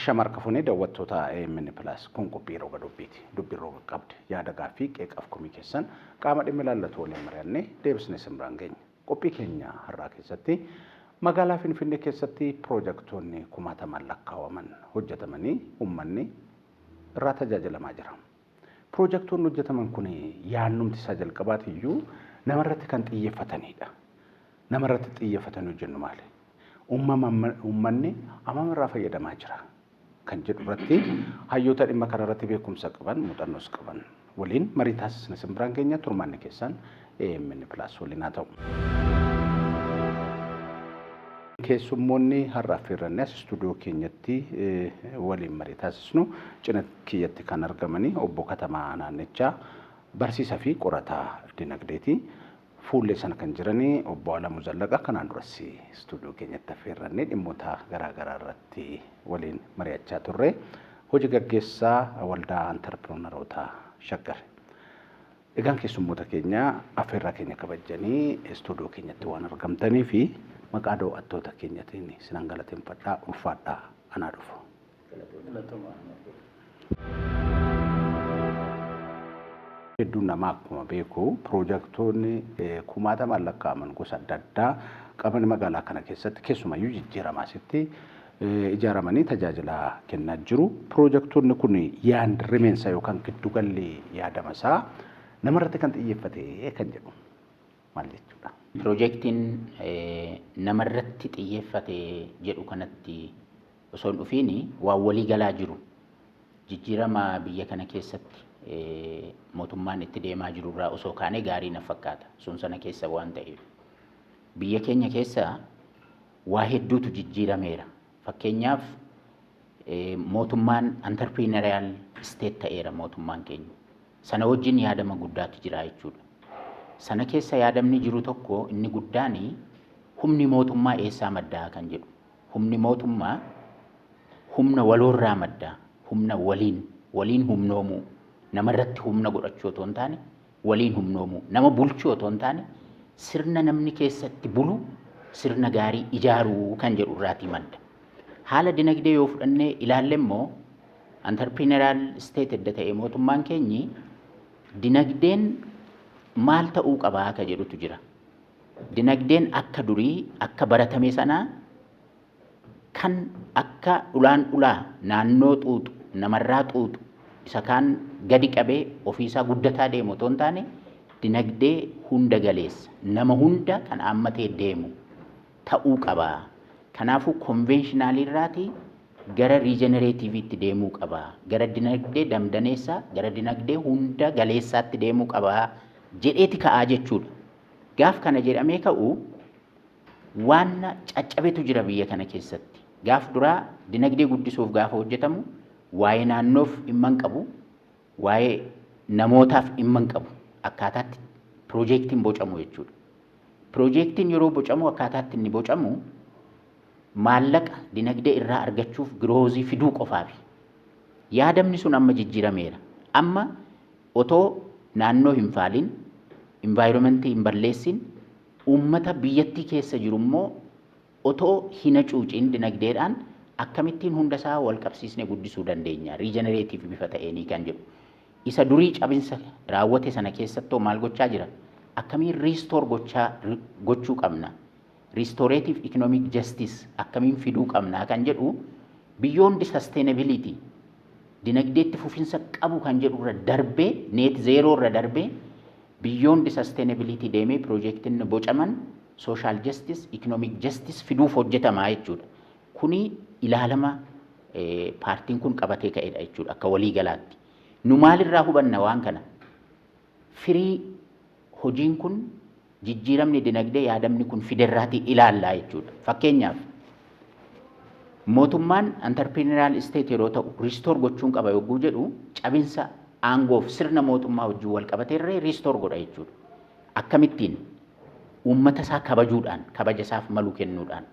Ashama harka fuunee daawwattoota AMN Plus kun qophii roga dubbiiti. Dubbiin roga qabdi. Yaada gaaffii qeeqaaf komii keessan qaama dhimmi ilaallatu waliin mari'annee deebisnee isin biraan geenya. Qophii keenya har'aa keessatti magaalaa Finfinnee keessatti piroojaktoonni kumaatamaan lakkaawaman hojjetamanii uummanni irraa tajaajilamaa jira. Piroojaktoonni hojjetaman kun yaannumti isaa jalqabaatiyyuu namarratti kan xiyyeeffatanidha. Namarratti xiyyeeffatanii hojjennu maali? Uummanni hammam irraa fayyadamaa jira kan jedhu irratti hayyoota dhimma kanarratti beekumsa qaban muuxannoos qaban waliin marii taasisna isin biraan geenya. Turmaanni keessan AMN Plus waliin haa ta'u. Keessummoonni har'a affeerranne as istuudiyoo keenyatti waliin marii taasisnu cina kiyyatti kan argamanii obbo Katamaa Naannichaa barsiisaa fi qorataa dinagdeeti. Fuullee sana kan jiranii obbo Alamuu Zallaqaa kanaan duras istuudiyoo keenyatti affeerrannee dhimmoota garaagaraa irratti waliin mari'achaa turre. Hojii gaggeessaa waldaa antarpiroonaroota Shaggar. Egaan keessummoota keenya affeerraa keenya kabajanii istuudiyoo keenyatti waan argamtanii fi maqaa daawwattoota keenyatiin sinan galateeffadhaa, ulfaadhaa, anaa dhufu. Hedduun namaa akkuma beeku piroojaktoonni kumaatamaan lakkaa'aman gosa adda addaa qaban magaalaa kana keessatti keessumayyuu jijjiiramaa asitti ijaaramanii tajaajila kennaa jiru. Piroojaktoonni kun yaad-rimeensa yookaan giddugalli yaadama isaa namarratti kan xiyyeeffate kan jedhu maal jechuudha? Piroojeektiin namarratti xiyyeeffate jedhu kanatti osoo hin dhufiin waan walii galaa jiru jijjiirama biyya kana keessatti mootummaan itti deemaa jiru irraa osoo kaanee gaarii na fakkaata. Sun sana keessa waan ta'eef. Biyya keenya keessa waa hedduutu jijjiirameera. Fakkeenyaaf, mootummaan entrepreneurial state ta'eera mootummaan keenya. Sana wajjin yaadama guddaatu jira jechuudha. Sana keessa yaadamni jiru tokko inni guddaan humni mootummaa eessaa maddaa kan jedhu. Humni mootummaa humna waloorraa maddaa, humna waliin humnoomuu, namarratti humna godhachuu otoo hin taane waliin humnoomuu, nama bulchuu otoo hin taane sirna namni keessatti bulu sirna gaarii ijaaruu kan jedhu irraatii madda. Haala dinagdee yoo fudhannee ilaalle immoo entrepreneurial state edda ta'e mootummaan keenyi dinagdeen maal ta'uu qabaa ka jedhutu jira. Dinagdeen akka durii akka baratame sanaa kan akka ulaan ulaa naannoo xuuxu, namarraa xuuxu, isa kaan gadi qabee ofiisaa guddataa deemu otoo hin taane dinagdee hunda galeessa nama hunda kan haammatee deemu ta'uu qaba. Kanaafuu conventional irraatii gara regenerativetti deemuu qaba. Gara dinagdee damdaneessaa, gara dinagdee hunda galeessaatti deemuu qaba jedheeti ka'aa jechuudha. Gaaf kana jedhamee ka'u waan caccabetu jira biyya kana keessatti. Gaaf duraa dinagdee guddisuuf gaafa hojjetamu waa'ee naannoof dhimma hin qabu, waa'ee namootaaf dhimma hin qabu. Akkaataatti piroojeektiin bocamu jechuudha. Piroojeektiin yeroo bocamu akkaataatti inni bocamu maallaqa dinagdee irraa argachuuf growth fiduu qofaafi. Yaadamni sun amma jijjiirameera. Amma otoo naannoo hin faalin, environmentii hin balleessin, uummata biyyattii keessa jiru immoo otoo hin hacuucin dinagdeedhaan akkamittiin hunda isaa wal qabsiisnee guddisuu dandeenya regenerative bifa ta'eenii kan jedhu. Isa durii cabinsa raawwate sana keessattoo maal gochaa jira? Akkamiin restore gochuu qabna? Restorative economic justice akkamiin fiduu qabna kan jedhu beyond sustainability dinagdeetti fufinsa qabu kan jedhu irra darbee, net zero irra darbee, beyond sustainability deemee piroojeektiin bocaman social justice, economic justice fiduuf hojjetamaa jechuudha. Kuni ilaalama paartiin kun qabatee ka'edha jechuudha akka walii galaatti. Nu maalirraa hubanna waan kana? Firii hojiin kun jijjiiramni dinagdee yaadamni kun fiderraatii ilaallaa jechuudha. Fakkeenyaaf, mootummaan entrepreneurial state yeroo ta'u restore gochuun qaba yogguu jedhu cabinsa aangoof sirna mootummaa wajjin wal qabateerree restore godha jechuudha. Akkamittiin? Uummata isaa kabajuudhaan, kabaja isaaf malu kennuudhaan.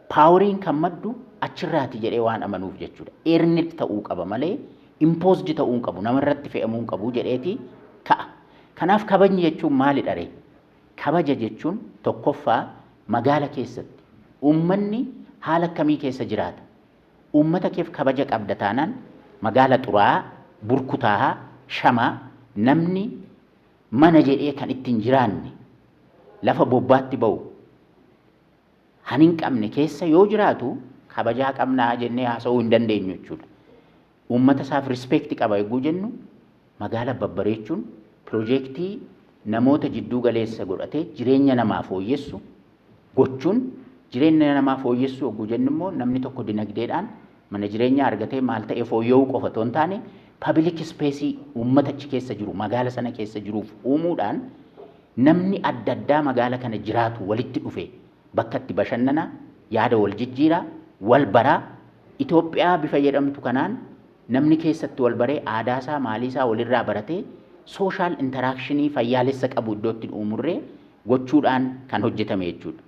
Poweriin kan maddu achirraati jedhee waan amanuuf jechuudha. Earned ta'uu qaba malee imposed ta'uu hin qabu, namarratti fe'amuu hin qabu jedheeti ka'a. Kanaaf kabajni jechuun maalidha ree? Kabaja jechuun tokkoffaa magaala keessatti uummanni haala akkamii keessa jiraata? Uummata keef kabaja qabda taanaan magaala xuraa'aa, burkutaa'aa, shamaa namni mana jedhee kan ittiin jiraanne lafa bobbaatti ba'u han hin qabne keessa yoo jiraatu kabajaa qabnaa jennee haasa'uu hin dandeenyu jechuudha. Uummata isaaf respect qaba yogguu jennu magaala babbareechuun piroojeektii namoota jidduu galeessa godhatee jireenya namaa fooyyessu gochuun jireenya namaa fooyyessuu yogguu jennu immoo namni tokko dinagdeedhaan mana jireenyaa argatee maal ta'e fooyya'uu qofa otoo hin taane public space uummata achi keessa jiru magaala sana keessa jiruuf uumuudhaan namni adda addaa magaala kana jiraatu walitti dhufe bakka itti bashannanaa yaada wal jijjiiraa wal baraa Itoophiyaa bifa jedhamtu kanaan namni keessatti wal baree aadaasaa maaliisaa walirraa baratee social interaction fayyaalessa qabu iddootti uumurree gochuudhaan kan hojjetame jechuudha.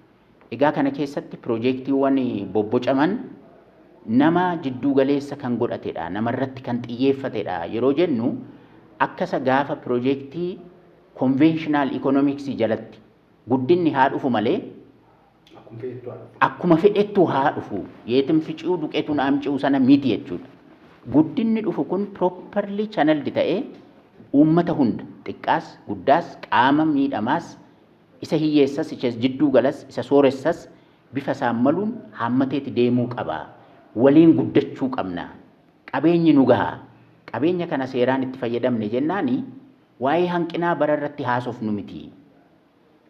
Egaa kana keessatti piroojeektiiwwan bobbocaman nama jidduu galeessa kan godhatedha, namarratti kan xiyyeeffatedha yeroo jennu akkasa gaafa piroojeektii conventional economics jalatti guddinni haa dhufu malee akkuma fedhettu haa dhufu yeetin ficuu duqetuun amci'u sana miti jechuudha. Guddinni dhufu kun properly channeled ta'ee uummata hunda xiqqaas guddaas qaama miidhamaas isa hiyyeessas isa jidduu galas isa sooressas bifa isaan maluun haammateeti deemuu qaba. Waliin guddachuu qabna. Qabeenyi nu gaha. Qabeenya kana seeraan itti fayyadamne jennaani waa'ee hanqinaa bara irratti haasofnu miti.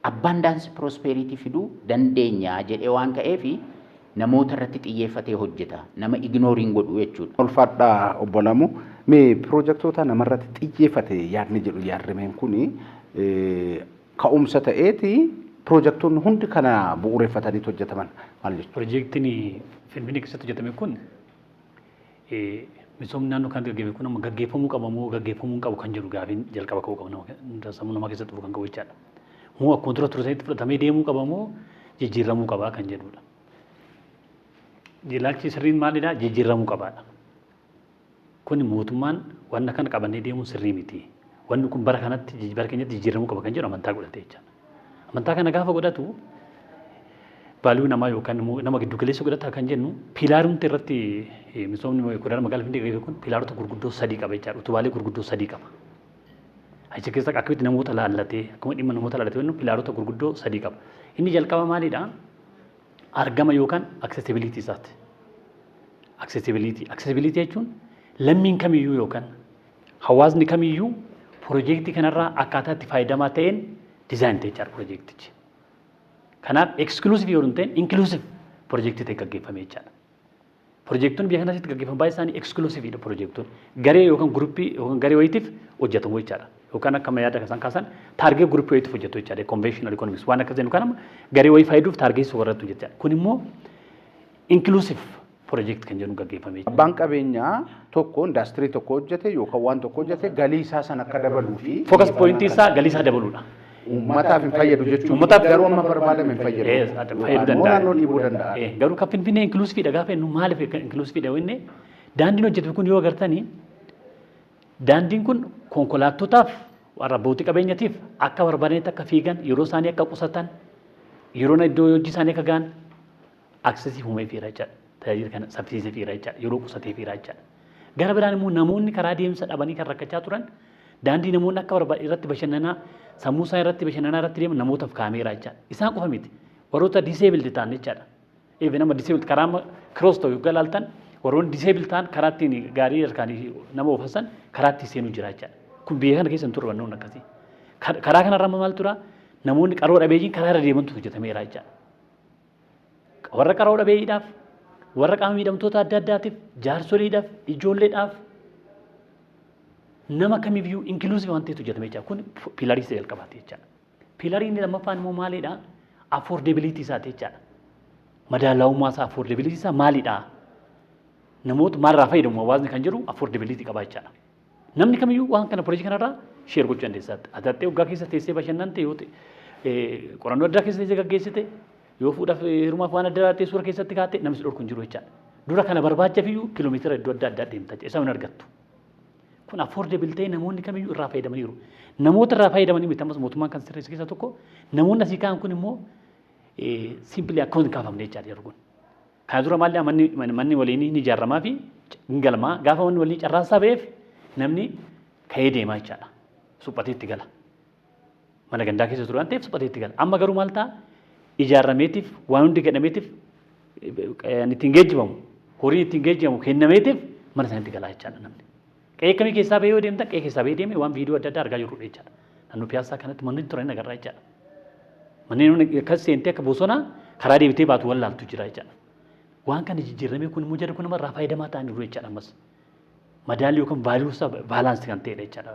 Abundance prosperity fiduu dandeenya jedhee waan ka'eefi namoota irratti xiyyeeffatee hojjeta. Nama ignore hin godhu jechuudha. Ulfaadhaa obbo Lamuu. Mee piroojektota namarratti xiyyeeffate yaadni jedhu yaadrimeen kuni ka'umsa ta'eeti piroojektonni hundi kana bu'uureffatanii hojjetaman maal jechuudha? Piroojeektiin Finfinnee keessatti hojjetame kun misoomni naannoo kanatti gaggeeffame kun amma gaggeeffamuu qaba moo gaggeeffamuu hin qabu kan jedhu gaafiin jalqaba ka'uu qaba nama sammuu namaa keessatti dhufu kan qabu jechaadha. Moo akkuma dura ture sanitti fudhatamee deemuu qaba moo jijjiiramuu qaba kan jedhudha. Ilaalchi sirriin maalidhaa? Jijjiiramuu qabaadha. Kun mootummaan wanna kana qabannee deemuun sirrii miti. Wanni kun bara kanatti bara keenyatti jijjiiramuu qaba kan jedhu amantaa godhate jechaadha. Amantaa kana gaafa godhatu value namaa yookaan immoo nama giddu galeessa godhata kan jennu pillarumti irratti misoomni koriidara magaalaa Finfinnee gaggeeffame kun pillarota gurguddoo sadii qaba jechaadha. Utubaalee gurguddoo sadii qaba. Achi keessa akkamitti namoota laallatee akkuma dhimma namoota laallatee jennu pillarota gurguddoo sadii qaba. Inni jalqaba maalidha? Argama yookaan accessibility isaati. Accessibility. Accessibility jechuun lammiin kamiyyuu yookaan hawaasni kamiyyuu piroojeektii kanarraa akkaataa itti fayyadamaa ta'een design ta'e jechaadha piroojeektichi. Kanaaf exclusive yoo hin ta'in inclusive piroojeektii ta'e gaggeeffame jechaadha. Piroojeektoonni biyya kanatti gaggeeffaman baay'ee isaanii exclusiveidha piroojeektoonni. Garee yookaan guruppii yookaan garee wayiitiif hojjetamu jechaadha. Yookaan akka yaada isaan kaasan target guruppii wayiitiif hojjetu jechaadha. Conventional economics waan akkas jennu kana garee wayii fayyaduuf target irratti hojjechaadha. Kun immoo inclusive project kan jedhu gaggeeffame. Abbaan qabeenyaa tokko indaastirii tokko hojjete yookaan waan tokko hojjete galii isaa sana akka dabaluu fi Focus point isaa galii isaa dabaluudha. Uummataaf hin fayyadu jechuun garuu amma barbaadame hin fayyadu. Fayyaduu Yookaan danda'a. immoo naannoo dhiibuu danda'a. Garuu kan Finfinnee inclusiveidha gaafa jennu maaliif inclusiveidha jenne daandiin hojjetame kun yoo agartanii daandiin kun konkolaattotaaf warra abbootii qabeenyatiif akka barbaadanitti akka fiigan yeroo isaanii akka qusatan yeroo iddoo hojii isaanii akka gahan access uumee fiira jechaadha. Tajaajila kana saffisiisee fiira jechaadha. Yeroo qusatee fiira jechaadha. Gara biraan immoo namoonni karaa deemsa dhabanii kan rakkachaa turan daandii namoonni akka barbaadan irratti bashannanaa sammuu isaa irratti bashannanaa irratti deeman namootaaf kaameeraa jechaadha. Isaan qofa miti. Warroota disabled ta'an jechaadha. Even nama disabled karaa cross ta'u yoggaa ilaaltan warroonni disabled ta'an karaa ittiin gaarii harkaan nama oofasan karaa ittiin seenuu jira jechaadha. Kun biyya kana keessa hin turre wannoon akkasii. Karaa kanarra maal tura? Namoonni qaroo dhabeeyyiin karaa irra deemantu hojjetameera jechaadha. Warra qaroo dhabeeyyiidhaaf, warra qaama miidhamtoota adda addaatiif, jaarsoliidhaaf, ijoolleedhaaf nama kamiifiyyuu inclusive waan ta'etu hojjetame jechaadha. Kun pillarii isa jalqabaati jechaadha. Pillarii inni lammaffaan immoo maalidha? Affordability isaati jechaadha. Madaalawummaa isaa affordability isaa maalidha? Namoota maalirraa fayyadamu hawaasni kan jedhu affordability qaba jechaadha. Namni kamiyyuu waan kana pirojektii kanarraa share gochuu dandeessaatti. Ati waggaa keessa teessee bashannante yoo qorannoo addaa keessa teessee gaggeessite yoo fuudhaaf heerumaaf waan adda addaa suura keessatti kaa'atte namni si dhorku hin jiru jechaadha. Dura kana barbaachaaf iyyuu kiiloomeetira iddoo adda addaa deemta jechuudha. Isa hin argattu. Kun affordable ta'ee namoonni kamiyyuu irraa fayyadamaniiru. Namoota irraa fayyadamanii miti ammas mootummaan kan sirreessu keessaa tokko namoonni asii ka'an kun immoo simply akka hin kaafamne jechaadha yeroo kun. Kana dura maalli manni waliinii ni ijaaramaa fi hin galmaa gaafa manni waliinii carraasaa ba'eef namni ka'ee deemaa jechaadha. Suphatee itti gala. Mana gandaa keessa ture waan ta'eef suphatee itti gala. Amma garuu maal ta'a? Ijaarameetiif waan hundi kennameetiif ittiin geejjibamu horiin ittiin geejjibamu kennameetiif mana sanatti galaa jechaadha namni. Qe'ee akkamii keessaa bahee yoo deemtan qe'ee keessaa bahee deemee waan viidiyoo adda addaa argaa jirrudha jechaadha. Naannoo Piyaassaa kanatti manneen turan agarraa jechaadha. Manneen akkas seentee akka bosonaa karaa deebitee baatu wallaaltu jira jechaadha. Waan kana jijjiiramee kun immoo jarri kun namarraa fayyadamaa ta'an jiru jechaadha ammas. Madaalli yookaan value isaa balance kan ta'edha jechaadha.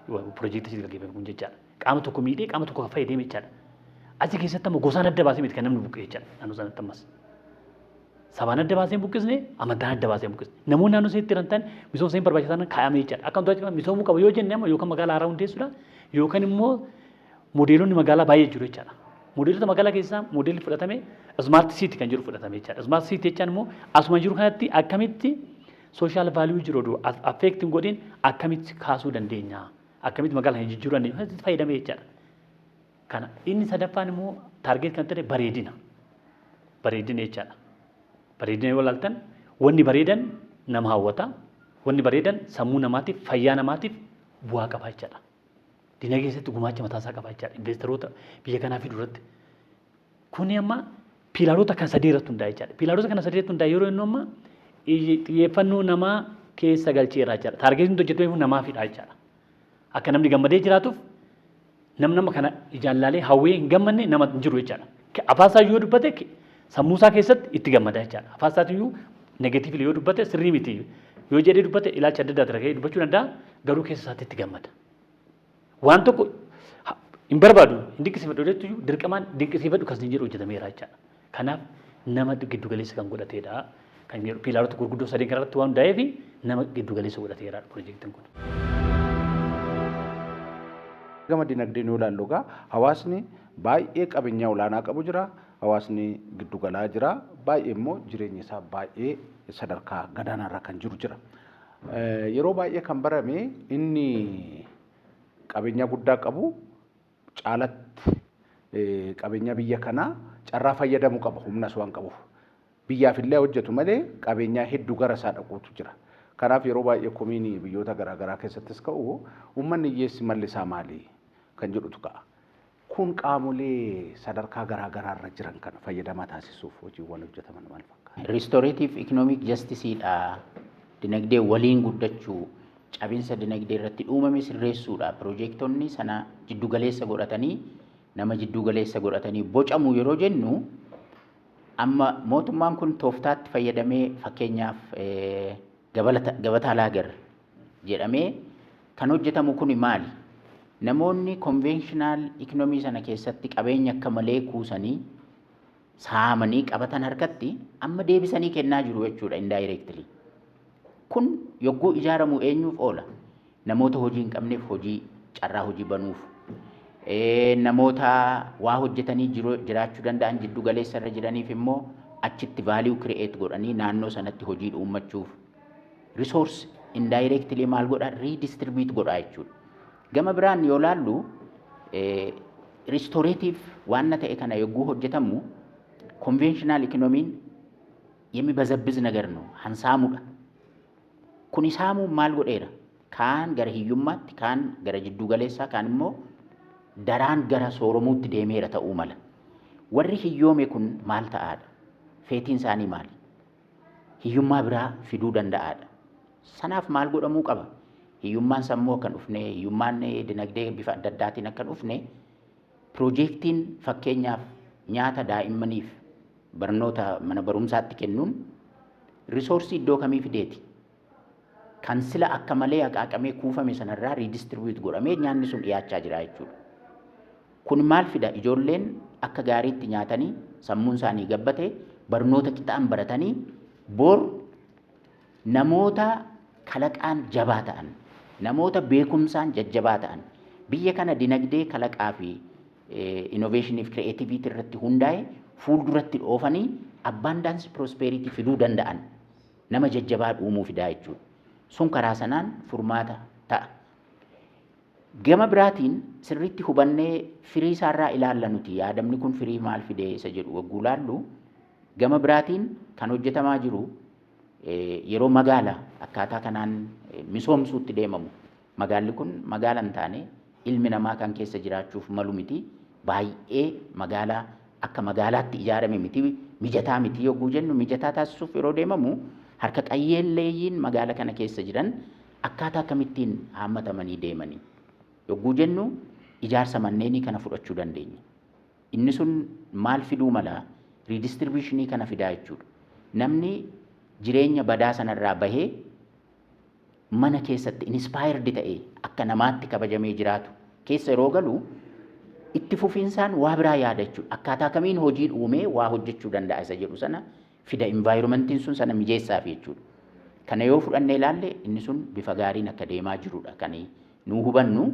Piroojeektii gaggeeffame kun jechaadha. Qaama tokko miidhee qaama tokko kan fayyadame jechaadha. Achi keessatti ammoo gosaan adda baasee miti kan namni buqqee jechaadha naannoo sanatti ammas. Sabaan adda baasee hin buqqisne, amantaan adda baasee hin buqqisne. Namoonni naannoo sanatti jiran ta'an misooma isaanii barbaachisaa kaa'amee jechaadha. Akka wantoota misoomuu qaba yoo jenne amma yookaan magaalaa haaraa hundeessuudha yookaan immoo moodeelonni magaalaa baay'ee jiru jechaadha. Moodeelota magaalaa keessaa moodeelli fudhatame smart city kan jedhu fudhatame jechaadha. Smart city jechaan immoo asuma jiru kanatti akkamitti social value jiru oduu affect hin godhin akkamitti kaasuu dandeenya? Akkamitti magaalaa kana jijjiiruu dandeenya? Kanatti fayyadamee jechaadha. Kana inni sadaffaan immoo target kan ta'e bareedina. Bareedina jechaadha. Bareedina yoo ilaaltan wanni bareedan nama hawwata. Wanni bareedan sammuu namaatiif fayyaa namaatiif bu'aa qaba jechaadha. Dinagdee keessatti gumaacha mataa isaa qaba jechaadha. Investoroota biyya kanaa fiduu irratti. Kuni amma pillarota kan sadii irratti hundaa'e jechaadha. Pillarota kana sadii irratti hundaa'e yeroo inni amma xiyyeeffannoo namaa keessa galcheera jechaadha. Targetiin hojjetamee namaafidha jechaadha. Akka namni gammadee jiraatuuf namni nama kana ijaan laalee hawwee hin gammanne nama hin jiru jechaadha. Afaan isaa yoo dubbate sammuu isaa keessatti itti gammada jechaadha. Afaan isaatiyyuu negatively yoo dubbate sirrii miti yoo jedhee dubbate ilaalcha adda addaa irra dubbachuu danda'a garuu keessa isaatti itti gammada. Waan tokko hin barbaadu hin dinqisiifadhu jettu dirqamaan dinqisiifadhu kan jedhu hojjetameera jechaadha. Kanaaf nama giddu galeessa kan godhateedha. Kan jedhu pillarota gurguddoo sadeen kanarratti waan hundaa'eef nama giddu galeessa godhateera piroojeektiin kun. Gama dinagdeen yoo ilaallu egaa hawaasni baay'ee qabeenya olaanaa qabu jira. Hawaasni giddu galaa jira. Baay'ee immoo jireenya isaa baay'ee sadarkaa gadaanaarra kan jiru jira. Yeroo baay'ee kan barame inni qabeenya guddaa qabu caalatti qabeenya biyya kanaa carraa fayyadamuu qaba humnas waan qabuuf. Biyyaaf illee hojjetu malee qabeenyaa hedduu gara isaa dhaquutu jira. Kanaaf yeroo baay'ee komiin biyyoota garaagaraa keessattis ka'u uummanni hiyyeessi malli isaa maali kan jedhutu ka'a. Kun qaamolee sadarkaa garaagaraa irra jiran kana fayyadamaa taasisuuf hojiiwwan hojjetaman maal fakkaata? Restorative economic justiceedha. Dinagdee waliin guddachuu, cabinsa dinagdee irratti uumame sirreessuudha. Piroojeektonni sana jiddugaleessa godhatanii nama jiddugaleessa godhatanii bocamu yeroo jennu amma mootummaan kun tooftaatti fayyadamee fakkeenyaaf gabataa laagar jedhamee kan hojjetamu kun maali? Namoonni conventional economy sana keessatti qabeenya akka malee kuusanii saamanii qabatan harkatti amma deebisanii kennaa jiru jechuudha indirectly. Kun yogguu ijaaramu eenyuuf oola? Namoota hojii hin qabneef hojii carraa hojii banuuf. Namoota waa hojjetanii jiraachuu danda'an jiddu galeessa irra jiraniif immoo achitti value create godhanii naannoo sanatti hojii uummachuuf. Resource indirectly maal godha? Redistribute godha jechuudha. Gama biraan yoo laallu restorative waan ta'e kana yogguu hojjetamu conventional economyn የሚበዘብዝ ነገር ነው hansaamudha. Kuni saamuun maal godheera? Kaan gara hiyyummaatti, kaan gara jidduu galeessaa, kaan immoo daraan gara sooromuutti deemeera ta'uu mala. Warri hiyyoome kun maal ta'aadha? Fateiin isaanii maali? Hiyyummaa biraa fiduu danda'aadha. Sanaaf maal godhamuu qaba? Hiyyummaan sammuu akka hin dhufne, hiyyummaan dinagdee bifa adda addaatiin akka hin dhufne, piroojeektiin fakkeenyaaf nyaata daa'immaniif barnoota mana barumsaatti kennuun resource iddoo kamii fideeti? Kan sila akka malee haqaaqamee kuufame sanarraa redistribute godhamee nyaanni sun dhiyaachaa jira jechuudha. Kun maal fida? Ijoolleen akka gaariitti nyaatanii sammuun isaanii gabbate barnoota qixaan baratanii bor namoota kalaqaan jabaa ta'an, namoota beekumsaan jajjabaa ta'an, biyya kana dinagdee kalaqaa fi innovation fi creativity irratti hundaa'e fuulduratti dhoofanii abundance prosperity fiduu danda'an nama jajjabaa uumuu fidaa jechuudha. Sun karaa sanaan furmaata ta'a. Gama biraatiin sirriitti hubannee firii isaarraa ilaalla nuti yaadamni kun firii maal fidee isa jedhu wagguu laallu Gama biraatiin kan hojjetamaa jiru yeroo magaala akkaataa kanaan misoomsuutti deemamu magaalli kun magaala hin taane ilmi namaa kan keessa jiraachuuf malu miti, baay'ee magaalaa akka magaalaatti ijaarame miti, mijataa miti yogguu jennu mijataa taasisuuf yeroo deemamu harka qalleeyyiin magaala kana keessa jiran akkaataa akkamittiin haammatamanii deemanii yogguu jennu ijaarsa manneenii kana fudhachuu dandeenya. Inni sun maal fiduu mala? Riidistribuushinii kana fidaa jechuudha. Namni jireenya badaa sanarraa bahee mana keessatti inspaayiርድ ta'ee akka namaatti kabajamee jiraatu keessa yeroo galu itti fufiinsaan waa biraa yaada jechuudha. Akkaataa kamiin hojii uumee waa hojjechuu danda'a isa jedhu sana fida envaayiroomentiin sun sana mijeessaaf jechuudha. Kana yoo fudhannee ilaalle inni sun bifa gaariin akka deemaa jirudha kan nu hubannu.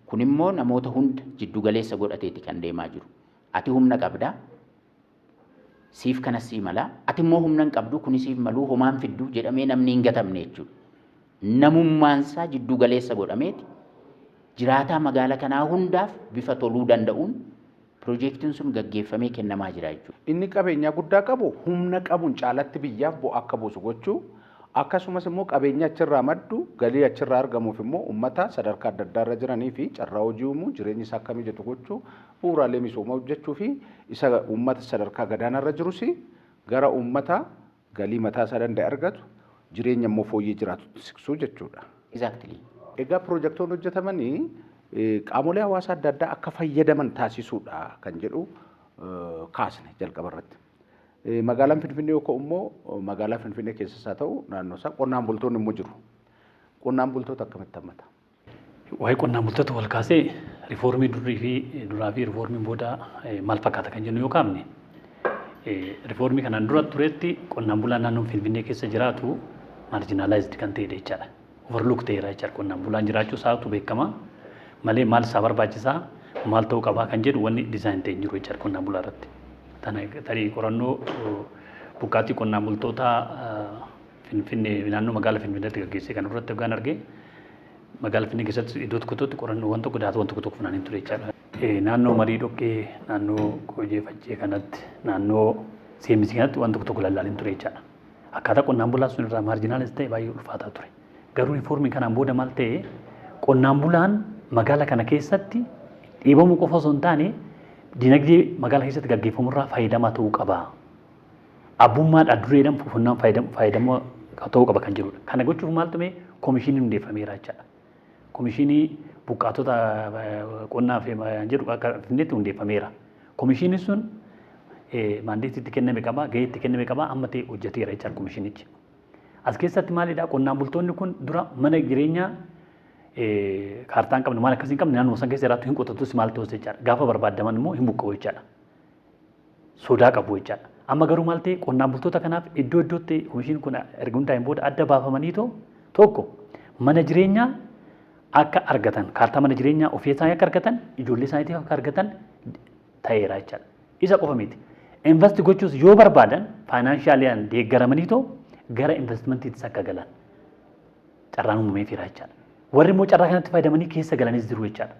Kun immoo namoota hunda jiddu galeessa godhateeti kan deemaa jiru. Ati humna qabda, siif kanas sii mala, ati immoo humna hin qabdu kuni siif maluu homaan fidduu jedhamee namni hin gatamne jechuudha. Namummaansaa jiddu galeessa godhameeti jiraataa magaala kanaa hundaaf bifa toluu danda'uun piroojeektiin sun gaggeeffamee kennamaa jira jechuudha. Inni qabeenyaa guddaa qabu humna qabuun caalatti biyyaaf bu'aa akka buusu gochuu, akkasumas immoo qabeenya achirraa maddu galii achirraa argamuuf immoo uummata sadarkaa adda addaa irra jiranii fi carraa hojii uumuu, jireenyi isaa akka mijatu gochuu, bu'uuraalee misoomaa hojjechuu fi isa uummata sadarkaa gadaanaa irra jirus gara uummata galii mataa isaa danda'e argatu jireenya immoo fooyyee jiraatu siqsuu jechuudha. Exactly. Egaa piroojeektoonni hojjetamanii qaamolee hawaasaa adda addaa akka fayyadaman taasisuudha kan jedhu kaasne jalqaba irratti. Magaalaan Finfinnee yookaan immoo magaalaa Finfinnee keessas haa ta'u naannoo isaa qonnaan bultoonni immoo jiru. Qonnaan bultoota akkamitti hammata? Waa'ee qonnaan bultoota wal kaasee riifoormii durii fi duraa fi riifoormiin booda maal fakkaata kan jennu yoo kaafne riifoormii kanaan dura turetti qonnaan bulaan naannoo Finfinnee keessa jiraatu maarjinaalaayizd kan ta'edha jechaadha. Overlook ta'eera jechaadha. Qonnaan bulaan jiraachuu isaatu beekama malee maal isaa barbaachisaa maal ta'uu qabaa kan jedhu wanni dizaayin ta'e hin jiru jechaadha qonnaan bulaa irratti. Tarii qorannoo buqqaatii qonnaan bultoota Finfinnee naannoo magaalaa Finfinneetti gaggeessee kan irratti hoggaan argee magaalaa Finfinnee keessatti iddoo tokko tokkotti qorannoowwan tokko daataawwan tokko tokko funaanee ture jechaadha. Naannoo Marii Dhoqqee, naannoo Kojee Faccee kanatti, naannoo CMC kanatti waan tokko tokko lallaaleen ture jechaadha. Akkaataa qonnaan bulaa sun irraa maarjinaalis ta'e baay'ee ulfaataa ture. Garuu riifoormii kanaan booda maal ta'e qonnaan bulaan magaala kana keessatti dhiibamuu qofa osoo hin taane dinagdee magaala keessatti gaggeeffamu irraa fayyadamaa ta'uu qaba. Abbummaadhaan dureedhaan fufunnaan fayyadamaa ta'uu qaba kan jedhudha. Kana gochuuf maal tume koomishiniin hundeeffameera jechaadha. Koomishinii buqqaatota qonnaa fi jedhu akka Finfinneetti hundeeffameera. Koomishiniin sun maandeetii itti kenname qaba, gahee itti kenname qaba, amma ta'e hojjeteera jechaadha koomishinichi. As keessatti maalidha qonnaan bultoonni kun dura mana jireenyaa kaartaa hin qabne maal akkasii hin qabne naannoo san keessa jiraatu hin qotatus maal ta'us jechaadha. Gaafa barbaadaman immoo hin buqqa'u jechaadha. Sodaa qabu jechaadha. Amma garuu maal ta'e qonnaan bultoota kanaaf iddoo iddootti koomishiniin kun erga hundaa'een booda adda baafamaniitoo tokko mana jireenyaa akka argatan kaartaa mana jireenyaa ofii isaanii akka argatan ijoollee isaaniitiif akka argatan ta'eera jechaadha. Isa qofa miti. Invest gochuus yoo barbaadan faayinaanshaaliyan deeggaramaniitoo gara investmentiittis akka galan carraan uumameefira jechaadha. Warri immoo carraa kanatti fayyadamanii keessa galanis jiru jechaadha.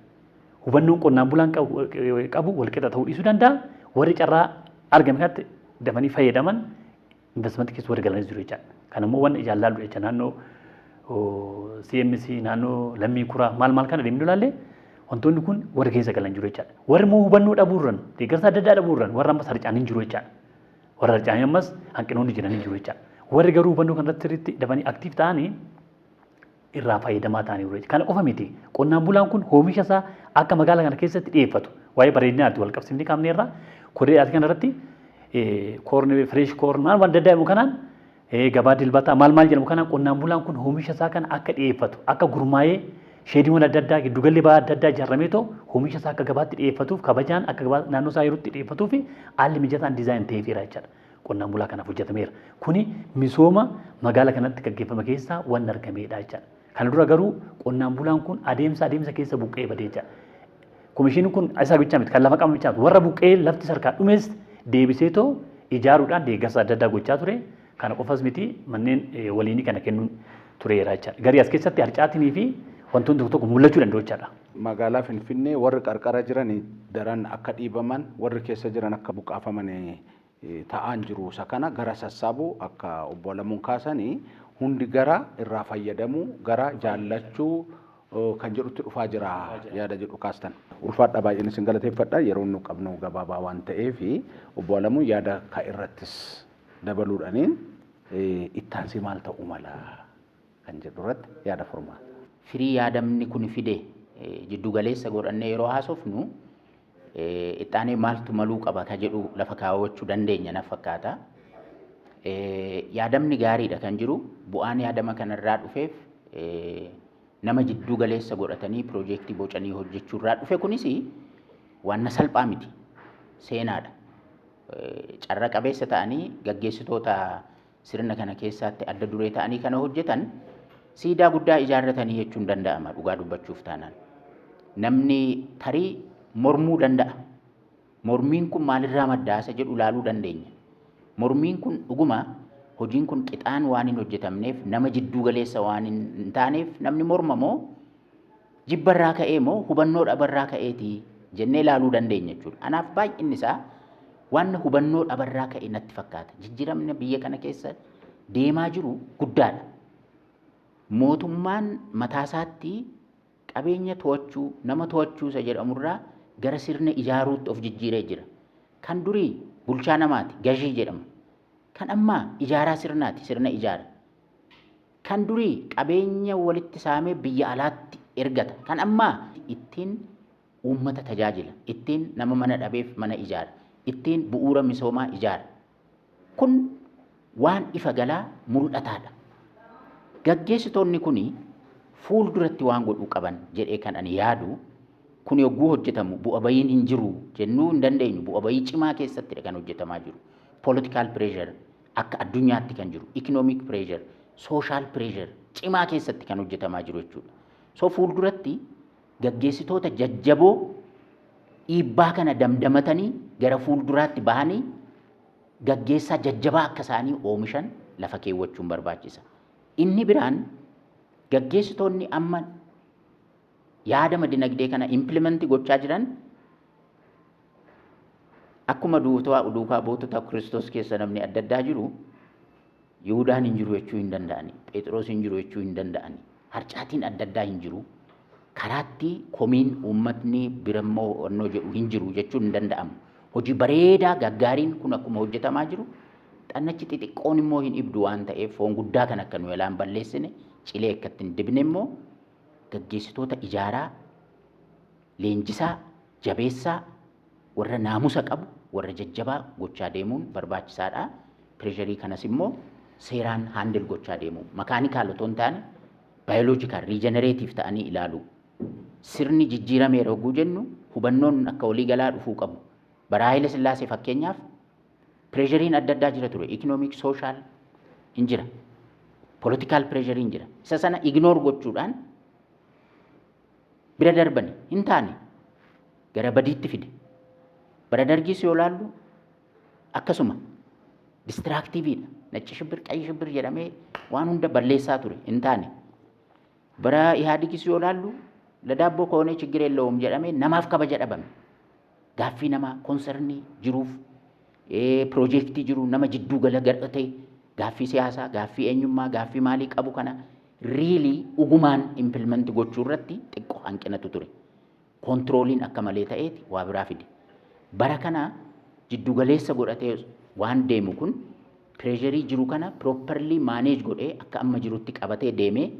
Hubannoon qonnaan bulaan qabu walqixa ta'uu dhiisuu danda'a. Warri carraa argame kanatti dafanii fayyadaman investmentii keessa warri galanis jiru jechaadha. Kan immoo wanni ijaan laallu jecha naannoo CMC naannoo Lammii Kuraa maal maal kana deemnee ilaalle wantoonni kun warri keessa galan jiru jechaadha. Warri immoo hubannoo dhabuurran deeggarsa adda addaa dhabuurran warra ammas harca'anii jiru jechaadha. Warra harca'anii ammas hanqinoonni jiranii jiru jechaadha. Warri garuu hubannoo kanarratti sirriitti dafanii aktiif ta'anii irraa fayyadamaa ta'anii jiru. Kana qofa miti. Qonnaan bulaan kun oomisha isaa akka magaalaa kana keessatti dhiyeeffatu. Waa'ee bareedinaatti wal qabsiifnee kaafne irraa koree kana irratti koorni fireesh koorn maal waan adda addaa kanaan gabaa dilbataa maal maal jedhamu kanaan qonnaan bulaan kun oomisha isaa kana akka dhiyeeffatu akka gurmaa'ee sheediiwwan adda addaa giddugalli ba'aa adda addaa ijaaramee too oomisha isaa akka gabaatti dhiyeeffatuuf kabajaan akka gabaa naannoo isaa yerootti dhiyeeffatuu fi haalli mijataan dizaayin ta'eefira jechaadha. Qonnaan bulaa kanaaf hojjetameera. Kuni misooma magaala kanatti gaggeeffame keessaa waan argamedha jechaadha. Kana dura garuu qonnaan bulaan kun adeemsa keessa buqqee badee jechaadha. Koomishiniin kun isaa bichaa miti kan lafa qabu bichaa miti warra buqqee lafti sarkaa dhumes deebisee too ijaaruudhaan deeggarsa adda addaa gochaa ture. Kana qofas miti manneen waliinii kana kennuun tureera jechaadha. Garii as keessatti harcaatinii fi wantoonni tokko tokko mul'achuu danda'u jechaadha. Magaalaa Finfinnee warri qarqara jiran daran akka dhiibaman warri keessa jiran akka buqqaafaman Ta'aan jiru isa kana gara sassaabuu akka obbo Alamuun kaasanii hundi gara irraa fayyadamuu gara jaallachuu kan jedhutti dhufaa jira yaada jedhu kaastan. Ulfaadha, baay'een isin galateeffadha. Yeroo nu qabnu gabaabaa waan ta'eef, obbo Alamuun yaada ka irrattis dabaluudhaaniin ittaansii maal ta'uu mala kan jedhu irratti yaada furmaata. Firii yaadamni kun fide jiddu galeessa godhannee yeroo haasofnu, ittaanee maaltu maluu qaba ka jedhu lafa kaawwachuu dandeenya na fakkaata. Yaadamni gaariidha kan jiru, bu'aan yaadama kanarraa dhufeef nama jidduu galeessa godhatanii piroojeektii bocanii hojjechuurraa dhufe kunis waan salphaa miti, seenaadha. Carra qabeessa ta'anii gaggeessitoota sirna kana keessatti adda duree ta'anii kana hojjetan siidaa guddaa ijaarratanii jechuun danda'ama dhugaa dubbachuuf taanaan. Namni tarii mormuu danda'a. Mormiin kun maalirraa maddaa isa jedhu ilaaluu dandeenya. Mormiin kun dhuguma hojiin kun qixaan waan hin hojjetamneef, nama jidduu galeessa waan hin taaneef namni morma moo, jibbarraa ka'ee moo, hubannoo dhabarraa ka'eeti jennee ilaaluu dandeenya jechuudha. Anaaf baay'inni isaa waan hubannoo dhabarraa ka'e natti fakkaata. Jijjiiramni biyya kana keessa deemaa jiru guddaadha. Mootummaan mataasaatti qabeenya to'achuu, nama to'achuu isa jedhamurraa gara sirna ijaaruutti of jijjiiree jira. Kan durii bulchaa namaati, gazii jedhama. Kan ammaa ijaaraa sirnaati, sirna ijaara. Kan durii qabeenya walitti saamee biyya alaatti ergata. Kan ammaa ittiin uummata tajaajila, ittiin nama mana dhabeef mana ijaara, ittiin bu'uura misoomaa ijaara. Kun waan ifa galaa mul'ataadha. Gaggeessitoonni kuni fuulduratti waan godhuu qaban jedhee kan ani yaadu, kun yogguu hojjetamu bu'a bayiin hin jiru jennuu hin dandeenyu. Bu'a bayii cimaa keessattidha kan hojjetamaa jiru. Political pressure akka addunyaatti kan jiru, economic pressure, social pressure cimaa keessatti kan hojjetamaa jiru jechuudha. So fuulduratti gaggeessitoota jajjaboo dhiibbaa kana damdamatanii gara fuulduraatti bahanii gaggeessaa jajjabaa akka isaanii oomishan lafa keewwachuun barbaachisa. Inni biraan, gaggeessitoonni amma yaadama dinagdee kana implement gochaa jiran akkuma duukaa buutota Kiristoos keessa namni adda addaa jiru, Yihuudaan hin jiru jechuu hin danda'ani. Phexros hin jiru jechuu hin danda'ani. Harcaatiin adda addaa hin jiru. Karaatti komiin uummatni birammoo onnoo jedhu hin jiru jechuun hin danda'amu. Hojii bareedaa gaggaariin kun akkuma hojjetamaa jiru, xannachi xixiqqoon immoo hin ibdu waan ta'eef, foon guddaa kan akka nu yalaan balleessine, cilee akka ittiin dibne immoo gaggeessitoota ijaaraa, leenjisaa, jabeessaa, warra naamusa qabu, warra jajjabaa gochaa deemuun barbaachisaadha. Pressure kanas immoo seeraan handle gochaa deemu. Mechanical otoo hin taane biological regenerative ta'anii ilaalu. Sirni jijjiirameera yogguu jennu hubannoon akka waliigalaa dhufuu qabu. Bara Haayile Sillaasee fakkeenyaaf pressureiin adda addaa jira ture. Economic, social hin jira. Political pressureiin jira. Isa sana ignore gochuudhaan bira darbani hin taane, gara badiitti fide. Bara Dargiis yoo laallu akkasuma destructiveiidha. ነጭ ሽብር፣ ቀይ ሽብር jedhamee waan hunda balleessaa ture, hin taane. Bara Ihaadigis yoo laallu ለዳቦ ከሆነ ችግር የለውም jedhamee namaaf kabaja dhabame. Gaaffii namaa, concern jiruuf, piroojeektii jiru nama jidduu gala godhatee gaaffii siyaasaa, gaaffii eenyummaa, gaaffii maalii qabu kana really dhugumaan implement gochuu irratti xiqqoo hanqinatu ture. Controliin akka malee ta'eeti waa biraa fide. Bara kana jiddu galeessa godhatee waan deemu kun pressure jiru kana properly manage godhee akka amma jirutti qabatee deemee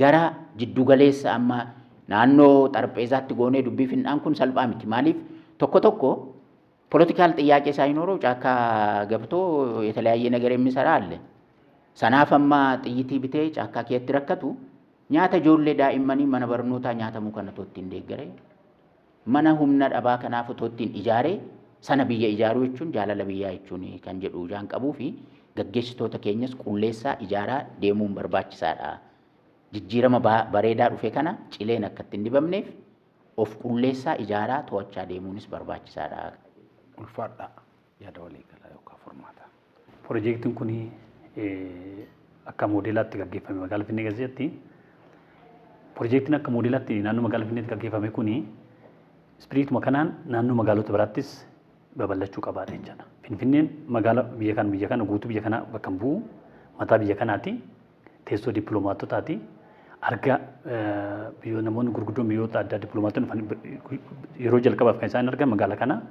gara jiddu galeessa amma naannoo xarapheezaatti goonee dubbii finnaan kun salphaa miti. Maaliif, tokko tokko political ጥያቄ ሳይኖረው ጫካ ገብቶ የተለያየ ነገር የሚሰራ አለ። Sanaaf amma xiyyitii bitee caakkaa keessatti rakkatu, nyaata ijoollee daa'immanii mana barnootaa nyaatamuu kana otoo ittiin deeggaree, mana humna dhabaa kanaaf otoo ittiin ijaaree, sana biyya ijaaruu jechuun jaalala biyyaa jechuun kan jedhu jaan qabuu fi gaggeessitoota keenyas qulleessaa ijaaraa deemuun barbaachisaadha. Jijjiirama bareedaa dhufe kana cileen akka ittiin dibamneef of qulleessaa ijaaraa to'achaa deemuunis barbaachisaadha. Ulfaadhaa, yaada waliigalaa yookaan furmaata. Piroojeektiin kun akka moodelaatti gaggeeffame magaalaa Finfinnee keessatti. Piroojeektiin akka moodelaatti naannoo magaalaa Finfinneetti gaggeeffame kun spirituma kanaan naannoo magaalota biraattis babal'achuu qabaadha jechaadha. Finfinneen magaala biyya kana guutuu biyya kana bakka hin bu'u, mataa biyya kanaati, teessoo dippiloomaatotaati. Arga biyyoota namoonni gurguddoon biyyoota addaa dippiloomaatonni dhufan yeroo jalqabaaf kan isaan argan magaala kana,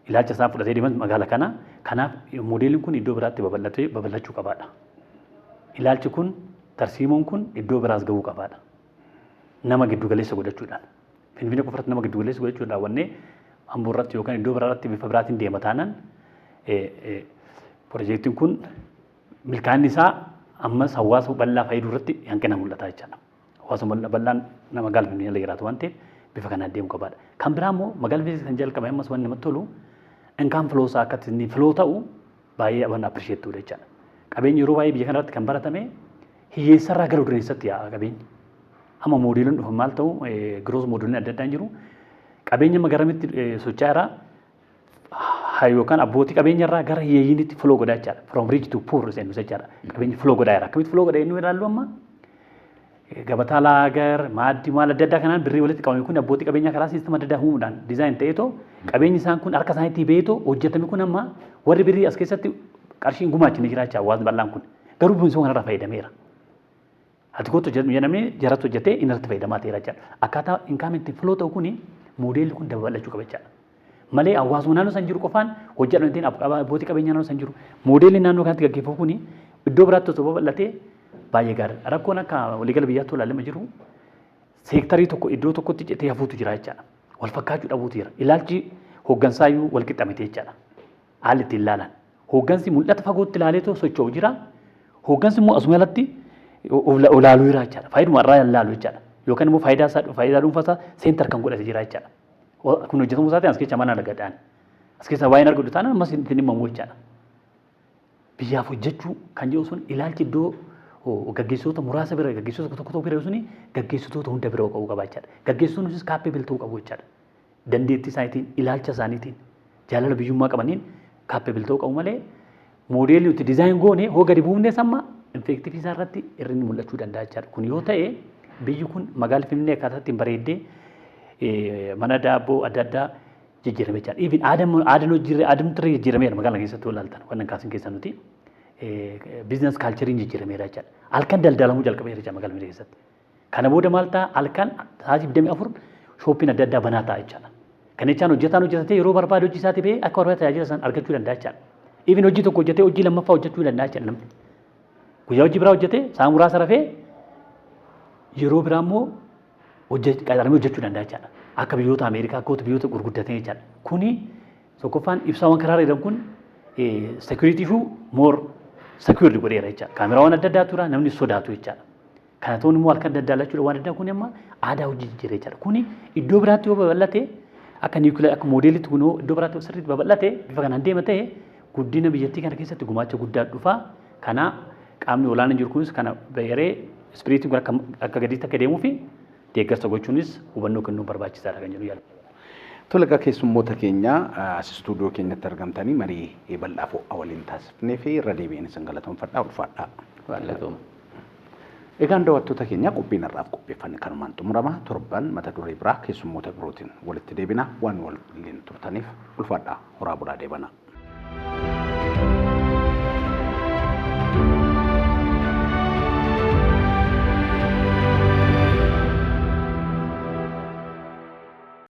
ilaalcha isaan fudhatee deeman magaala kana. Kanaaf moodeeliin kun iddoo biraatti babal'atee babal'achuu qabaadha. Ilaalchi kun, tarsiimoon kun iddoo biraas gahuu qabaadha. Nama giddu galeessa godhachuudhaan. Finfinnee qofarratti nama giddu galeessa godhachuudhaan wannee Amboo irratti yookaan iddoo biraatti bifa biraatiin deema taanaan, piroojeektiin kun milkaa'inni isaa ammas hawaasa bal'aa fayyaduu irratti hanqina mul'ata jechaadha. Hawaasa bal'aan nama magaalaa Finfinnee jala jiraatu waan ta'eef, bifa kanaan deemuu qabaadha. Kan biraa immoo magaalaa Finfinnee kan jalqabe ammas wanni namatti tolu income flow isaa akka inni flow ta'u baay'ee waan appreciate ta'udha jechaadha. Qabeenyi yeroo baay'ee biyya kanarratti kan baratame hiyyeessarraa gara dureessatti yaa'a qabeenyi. Amma moodeeliin dhufan maal ta'u, growth moodeeliin adda addaan jiru. Qabeenya amma garamitti socho'aa jira? Yookaan abbootii qabeenyarraa gara hiyyeeyyiinitti flow godhaa jechaadha. From rich to poor jennu jechaadha. Qabeenyi flow godhaa jira. Akkamitti flow godha inni ilaallu amma? Gabataa laagar, maaddii, maal adda addaa kanaan birrii walitti qabame kun abbootii qabeenyaa karaa system adda addaa uumuudhaan design ta'eetoo qabeenyi isaan kun harka isaaniitti beetoo hojjetame kun amma warri birrii as keessatti qarshiin gumaachine jira jecha hawaasni bal'aan kun. Garuu misooma kanarraa fayyadameera. Ati kootu jedhamee jaratti hojjetee inni irratti fayyadamaa ta'eera jechaadha. Akkaataa income itti flow ta'u kuni moodeelli kun babal'achuu qaba jechaadha. Malee hawaasuma naannoo san jiru qofaan hojjedhu hin ta'in, abbootii qabeenyaa naannoo san jiru. Moodeelli naannoo kanatti gaggeeffamu kuni iddoo biraatti osoo babal'atee baay'ee gaariidha. Rakkoon akka waliigala biyyaatti ilaalama jiru seektarii tokko iddoo tokkotti citee hafuutu jira jechaadha. Wal fakkaachuu dhabuutu jira. Ilaalchi hooggansaayyuu wal qixxamite jechaadha. Haalli ittiin ilaalan. Hooggansi mul'ata fagootti ilaaleetoo socho'u jira. Hooggansi immoo asuma alatti olaaluu jira jechaadha. Faayiduma irraa ilaalu jechaadha. Yookaan immoo faayidaa isaa, faayidaa dhuunfaa isaa center kan godhate jira jechaadha. Kun hojjetamuu isaatiin as keessa mana argadhaan. As keessa waa'een argatu taanaan ammas ittiin himamu jechaadha. Biyyaaf hojjechuu kan jedhu sun ilaalchi iddoo gaggeessitoota muraasa bira, gaggeessitoota tokko tokko bira suni gaggeessitoota hunda bira qabu qaba jechaadha. Gaggeessitoonni capable ta'uu qabu jechaadha. Dandeettii isaaniitiin, ilaalcha isaaniitiin, jaalala biyyummaa qabaniin capable ta'uu qabu malee, moodeelli nuti design goone hoo gadi buufne samma effective isaa irratti hir'inni mul'achuu danda'a jechaadha. Kun yoo ta'e biyyi kun magaalli Finfinnee akkaataa ittiin bareeddee mana daabboo adda addaa jijjiirame jechaadha. Even aadaan hojii aadaan turre jijjiirameera magaalaa keessatti yoo ilaaltan wannan kaasin keessaa nuti business cultureiin jijjiirameera jechaadha. Halkan daldalamuu jalqabeera jechaadha magaalaa Finfinnee keessatti. Kana booda maal ta'a? Halkan sa'aatii 24 shopiin adda addaa banaa ta'a jechaadha. Kana jechaan hojjetaan hojjetatee yeroo barbaade hojii isaatii bahee akka barbaade tajaajila isaan argachuu danda'a jechaadha. Even hojii tokko hojjetee hojii lammaffaa hojjechuu danda'a jechaadha namni. Guyyaa hojii biraa hojjetee sa'a muraasa rafee yeroo biraa immoo qaxaramee hojjechuu danda'a jechaadha. Akka biyyoota Ameerikaa, akka biyyoota gurguddatan jechaadha. Kuni tokkoffaan ibsaawwan karaa jedhan kun security fi more secured godheera jechaadha. Kaameraawwan adda addaa tura, namni sodaatu jechaadha. Kana ta'uun immoo halkan daldalachuudha waan addaa kun amma aadaa hojii jijjiiree jechaadha. Kuni iddoo biraatti yoo babal'ate, akka niwukileer akka moodeelitti kun iddoo biraatti sirriitti babal'ate, bifa kanaan deema ta'e, guddina biyyattii kana keessatti gumaacha guddaa dhufa. Kana qaamni olaanaan jiru kunis kana beeree spiritiin kun akka gadiitti akka deemuu fi deeggarsa gochuunis hubannoo kennuun barbaachisaadha kan jedhu yaada. Tole egaa, keessummoota keenya as istuudiyoo keenyatti argamtanii marii bal'aa fo'aa waliin taasifnee fi irra deebi'een isin galatoomfadhaa, ulfaadhaa. Galatooma. Egaan daawwattoota keenya, qophiin har'aaf qopheeffanne kanumaan xumurama. Torban mata duree biraa keessummoota birootiin walitti deebina. Waan waliin turtaniif ulfaadhaa, horaa bulaa, deebana.